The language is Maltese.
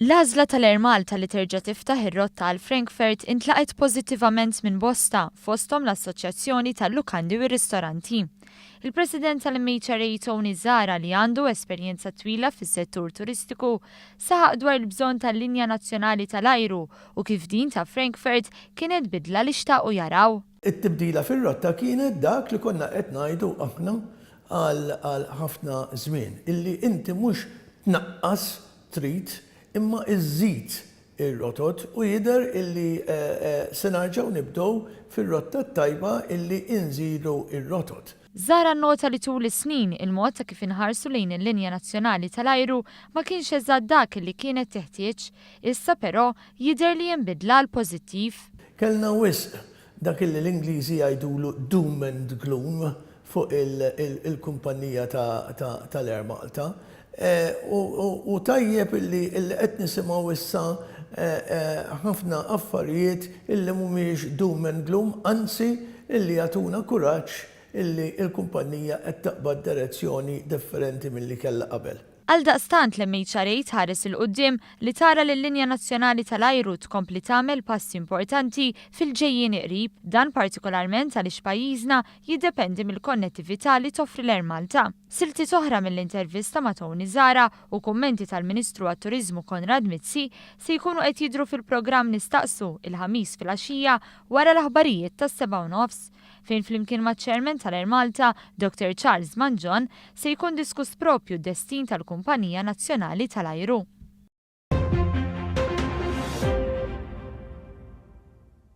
L-għażla tal-Air Malta li terġa' tiftaħ ir-rotta għal Frankfurt intlaqgħet pożittivament minn bosta, fosthom l-Assoċjazzjoni tal-Lukandi u r-Ristoranti. Il-President tal-MHRA Tony Zahra li għandu esperjenza twila fis-settur turistiku saħaq dwar il-bżonn tal-linja nazzjonali tal-ajru u kif din ta' Frankfurt kienet bidla li xtaqu jaraw. It-tibdila fir-rotta kienet dak li konna qed ngħidu aħna għal ħafna żmien, illi inti mhux tnaqqas trid imma iżżid ir-rotot u jidher illi se narġgħu nibdew fir-rotta t-tajba illi inżidu r-rotot. Zahra nnota li tul is-snin, il-mod ta' kif inħarsu lejn il-linja nazzjonali tal-ajru ma kienx eżatt dak li kienet teħtieġ. Issa però, jidher li hemm bidla għall-pożittiv. Kellna wisq dak illi l-Ingliżi jgħidulu doom and gloom fuq il-kumpanija tal-Air Malta. U tajjeb illi qed nisimgħu issa ħafna affarijiet illi mhumiex doom and gloom, anzi illi jagħtuna kuraġġ illi l-kumpanija qed taqbad direzzjoni differenti milli kellha qabel. Għaldaqstant l-MHRA tħares 'il quddiem li tara li l-linja nazzjonali tal-ajru tkompli tagħmel passi importanti fil-ġejjieni qrib, dan partikolarment għaliex pajjiżna jiddependi mill-konnettività li toffri l-Air Malta. Siltiet oħra mill-intervista ma' Tony Zahra u kummenti tal-Ministru għat-Turiżmu Konrad Mizzi se jkunu qed jidhru fil-programm Nistaqsu il-Ħamis filgħaxija wara l-aħbarijiet tas-7:30. Fejn flimkien maċ-Chairman tal-Air Malta, Doctor Charles Mangion, se jkun diskuss proprju d-destin tal-kumpanija nazzjonali tal-ajru.